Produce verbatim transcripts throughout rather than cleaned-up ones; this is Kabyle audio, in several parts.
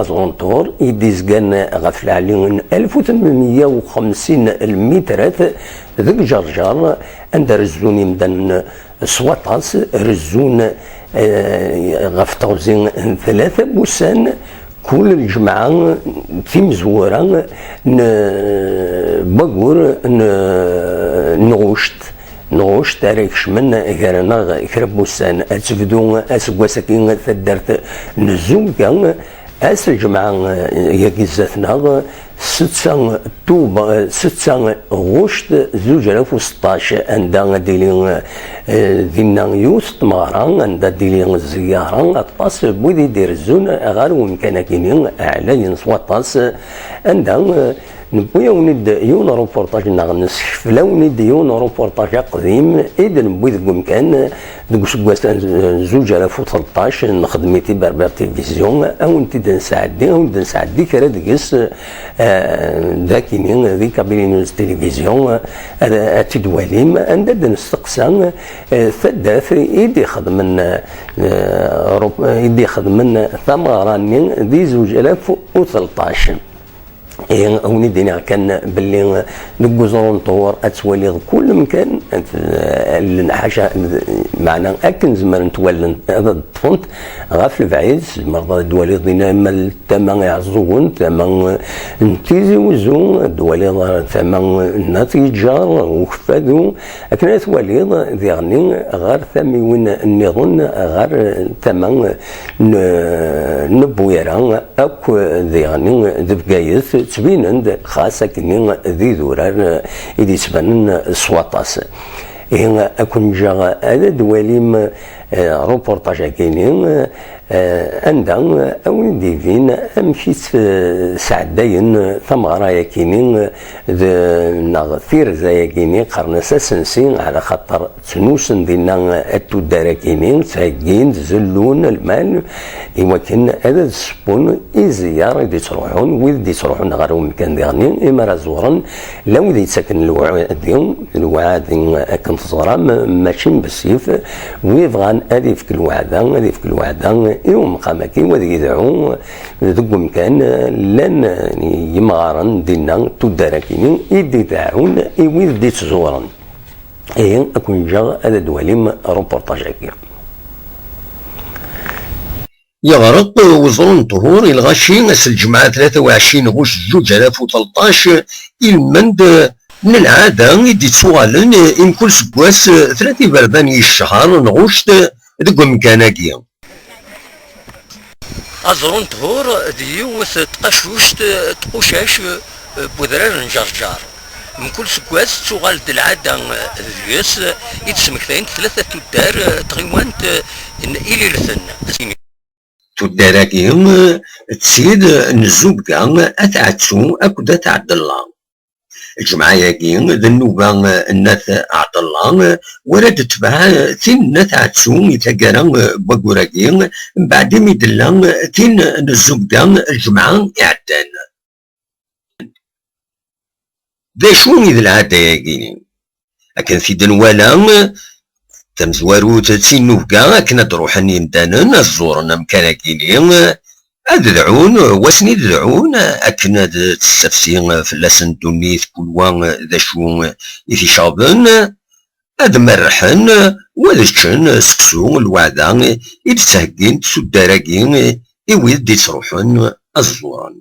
aẓrunṭur i d-izgan ɣef lɛali n alef u tmenmeyya u xemsin lmitrat deg Ǧerǧer, anda rezzun imdanen s waṭas, rezzun, eh, ɣef teɣzi n tlata n wussan, kul lǧemɛa timezwura n wayyur n, n ɣuct, n ɣuct ara ikecmen gar-aneɣ kra n wussan. Ad tebdu aseggas-agi taddart n Zubga, ass n lǧemɛa, eh, yagi zdat-neɣ, setta Tuba, eh, setta ɣuct zuǧ alaf u seṭṭac, anda ad d-tili, eh, dinna yiwet n tmeɣra, anda ad d-tili zziyara, aṭas n wid i d-irezzun ɣer wemkan-agi-ni ɛlayen s waṭas, anda, eh, newwi-awen-id yiwen n reportage neɣ nessekfel-awen-id yiwen n reportage aqdim i d-newwi deg wemkan, deg useggas n zuǧ alaf u tleṭṭac, nexdem-it i Berbère Télévision, ad wen-t-id-nesɛeddi, ad wen-d-nesɛeddi kra deg-s, eh, dagini, di Kabylie News Télévision, eh, ad, ad tt-id-twalim, anda d-nesteqsa, eh, taddart i d-ixedmen, eh, Rup-, i d-ixedmen tameɣra-nni di zuǧ alaf u tleṭṭac. Ihi, a wen-id-iniɣ kan belli deg uẓru n ṭhur ad twaliḍ kul mkan, ad, allen ḥaca, meɛna akken zemrent wallen ad ṭṭfent ɣef lebɛid, tzemreḍ ad d-twaliḍ dinna ama tama Iɛeẓẓugen, tama n Tizi Wezzu, ad d-twaliḍ tama n At Yeǧǧar, Ukeffadu, akken ad twaliḍ diɣenni ɣer tamiwin nniḍen, ɣer tama n, n Bwira, akk diɣenni d Bgayet, ttbinen-d xas akkenni d idurar i d-yettbanen s waṭas. Ihi, ad ken-ǧǧeɣ ad d-twalim, eh, reportage-agi-ni, eh, anda, eh, a wen-d-ibin amek i tt-, eh, sɛeddayen tameɣra-agi-ni, eh, d-, neɣ tirza-agi-ni, qqaren-as asensi, ɛla xaṭer ttnusun dinna at tuddar-agi-ni, ttheggin-d, zellun lmal, i wakken ad d-sewwen iziyer i d-ittruḥun, wid d-ittruḥun ɣer umkan diɣen-ni, imi ara ẓuren, llan wid yettaken lewɛadi, lewɛadi akken teẓram, mačči n bessif, wi bɣan ad ifk lweɛda, ad ifk lweɛda i umqam-agi, u ad yedɛu deg umkan, llan yimɣaren dinna, tuddar-agi-ni, i d-ideɛɛun i wid d-ittẓuren. Ihi, ad ken-ǧǧeɣ ad d-twalim reportage-agi. Yeɣreq uẓru n ṭhur i lɣaci ass n lǧemɛa tlata u ɛecrin ɣuct zuǧ alaf u tleṭṭac, ilmend n lɛada i d-ittuɣalen i mkul seggas tlata iberdan i ccehṛ n ɣuct deg umkan-agi. Aẓru n ṭhur d yiwet n tqacuct, tqucac, n udrar n Ǧerǧer. Mkul seggas tettuɣal-d lɛada deg-s i d-smektayen tlata tuddar n tɣiwant n Ililten. Tuddar-agi d tid n Zubga, At Ɛettu akked At Ɛebdella. Lǧemɛa-agi d nnuba n At Ɛebdella, wara d-tetbeɛ tin n At Ɛettu i taggara n waggur-agi, mbeɛd imi d-tella tin n Zubga lǧemɛa iɛeddan. D acu i d lɛada-agi? Akken t-id-nwala, tamezwarut d tin n ufga akken ad d-ruḥen yimdanen ad ẓuren amkan-agi-ni, ad dɛun, wasen i d-dɛun, akken ad tessafsi fell-asen ddunit, kul wa d acu i t-iceɣben, ad merrḥen, u ad ččen seksu n lweɛda i d-ttheggint tuddar-agi i wid d-ittruḥun ad ẓuren.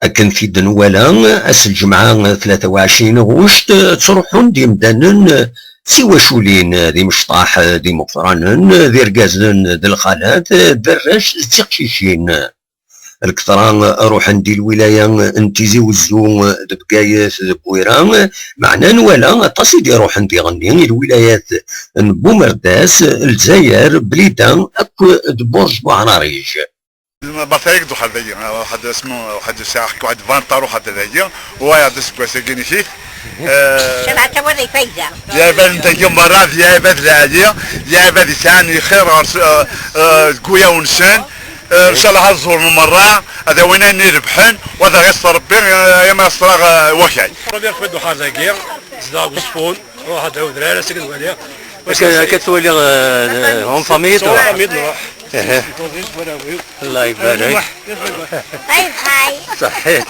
Akken t-id-nwala, ass n lǧemɛa tlata u ɛecrin ɣuct, ttruḥun-d yimdanen s tiwaculin, d imecṭaḥ, d imeqranen, d irgazen, d lxalat, d arrac, d tiqcicin. Lketra ruḥen-d i lwilaya n Tizi Wezzu, d Bgayet, d Bwira, meɛna nwala aṭas i d-iruḥen diɣenni i lwilayat n Bumerdas, Lezzayer, Blida akked Burj Buɛrariǧ. Baṭel i d-uxal dagi, waḥed asmu, waḥed ssaɛa, waḥed vingt ans uxal dagi, u wayeḍ aseggas-agi nit-it. Eh, Cebɛa tawal ifayda. Lɛibad n dagi merra d lɛibad lɛali, lɛibad yesɛan lxir ɣer s-, eh, eh, deg wuyaw-nsen. Eh, ncallah ad ẓuren merra, ad awin ayen irebḥen, u ad aɣ-iṣṣer Rebbi, eh, ay ma iṣṣer-aɣ, eh, wakal. Ṛebbi iɣef i d-uxal dagi, zedɣeɣ deg Uẓeffun, ruḥ ad d-awd rara, seg ad waliɣ. Akka, akka twaliɣ, eh, en famille, en famille, nruḥ. Aha. Tuḍin warraw-iw. Allah ibarik. Hi, hi. Saḥit.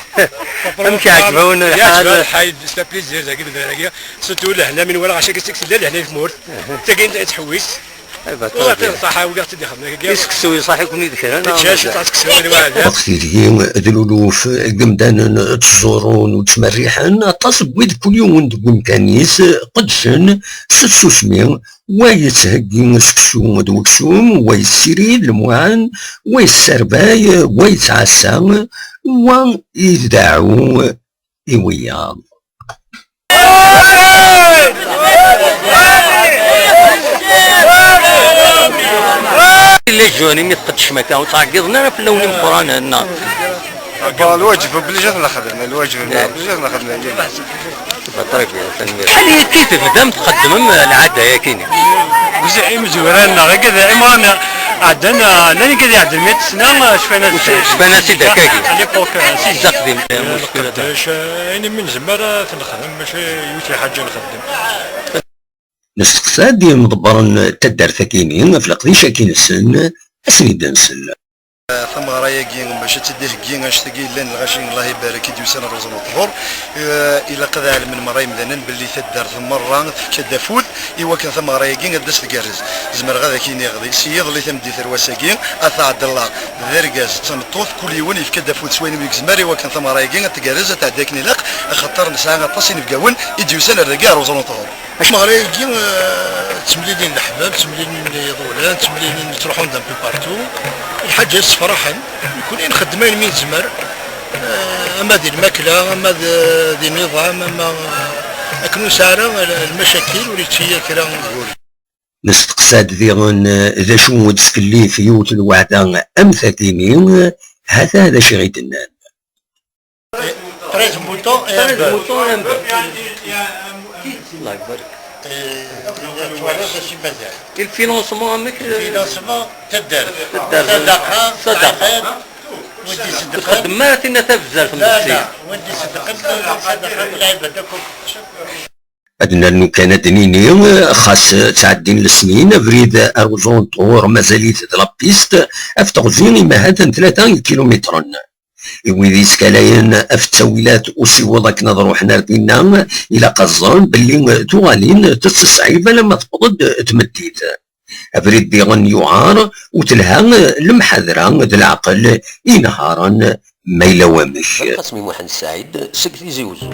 Amek iɛǧeb-awen lḥal? Iɛǧeb lḥal, c'est un plaisir dagi d dagi. Surtout lehna min walaɣ acu akka seg tella lehna i tmurt. Tagi i tḥewwis. Uɣeɣ-tt-id ṣaḥa, ugiɣ-tt-id ixedmen akka. Iseksu iṣaḥ-iken-id kra, neɣ? Mačči acu taseksu, anwa ɛad? Waqt ideg d luluf n yemdanen ttẓurun u ttmerriḥen, aṭas n wid kul yiwen deg umkan-is qeddcen s tsusmi, wa yettheggi seksu d weksum, wa yessirid lemwaɛen, wa yesserbay, wa yettɛassa, wa ideɛɛu i wiyaḍ. Les jeunes, imi tqeddcem akka, ur ttɛeggiḍen ara fell-awen imeqqranen, neɣ? Bon, lwaǧeb, obligé ad t-nexdem, lwaǧeb, obligé ad t-nexdem. Très bien, tanemmirt. Acḥal yekki tebdam txeddmem lɛada-yagi-nni? Imezwura-nneɣ, akked imɣan ɛeddan, ah, llan akked iɛeddan mi tt-ssneɣ, ah, cfan-as-d. Cfan-as-id akkagi. À l'époque, ah, si. Taqdim, eh, muskil. Nqeddec, ah, ayen imi nezmer, ah, t-nexdem, maca yiwet lḥaǧa nxeddem. Nesteqsa-d imḍebbren n taddart-agi-nni ɣef leqdic-agi-nsen, ad sen-id-nsel. Tameɣra-agi, bac ad tt-id-iheggi, annect-agi yellan, lɣaci, Allah ibarek, i d-yusan ar Uẓru n Ṭhur, eh, ilaq ad ɛelmen merra yemdanen belli taddart merra tefka-d afud i wakken tameɣra-agi ad d-tas tgerrez. Zemreɣ ad ak-iniɣ, di, si yiḍelli tameddit ar wass-agi, At Ɛebdella d argaz d tameṭṭut, kul yiwen yefka-d afud s wayen umi yezmer i wakken tameɣra-agi ad tgerrez, ad tɛeddi akken ilaq, axaṭer nesɛa aṭas inebgawen i d-yusan ar dagi ar Uẓru n Ṭhur. Tameɣra-agi, eh, ttemlilin leḥbab, ttemlilin iḍulan, ttemlilin, ttruḥun d'un peu partout. Lḥaǧa yessefraḥen. Nekkni nxeddem ayen mi nezmer, eh, ama di lmakla, ama d, di nniḍam, ama, eh, akken ur nesɛi ara l-, lmacakil, ur yettili kra ugur. Nesteqsa-d diɣen, eh, d acu i d-teskellib yiwet n lweɛda am tagini, hata d acu i ɣ-d-nnan. Treize moutons et un bœuf. Treize moutons et un bœuf. Allah ibarek. Et twalaḍ d acu i mazal. Et le financement, amek? Financement, taddart. Taddart. Sadaqa, sadaqa. Wid iṣeddqen. Ur txeddmem ara tinna tabezzalt n, la, la, wid iṣeddqen, sadaqa, lɛibad akk. Ad nernu kan ad d-nini, xas ttɛeddin lesnin, abrid ar Uẓru n Ṭhur mazal-it d la piste, ɣef teɣzi imahat n tlata ikilumitren. I wid yeskalayen ɣef ttawilat usiweḍ akken ad ruḥen ar dinna, ilaq ad ẓren belli tuɣalin tettesɛib alamma tewweḍ-d tmeddit. Abrid diɣen yuɛer, u telha lemḥadra d leɛqel inehharen ma yella wamek. Belqasem Muḥend Saɛid seg Tizi Uzzu.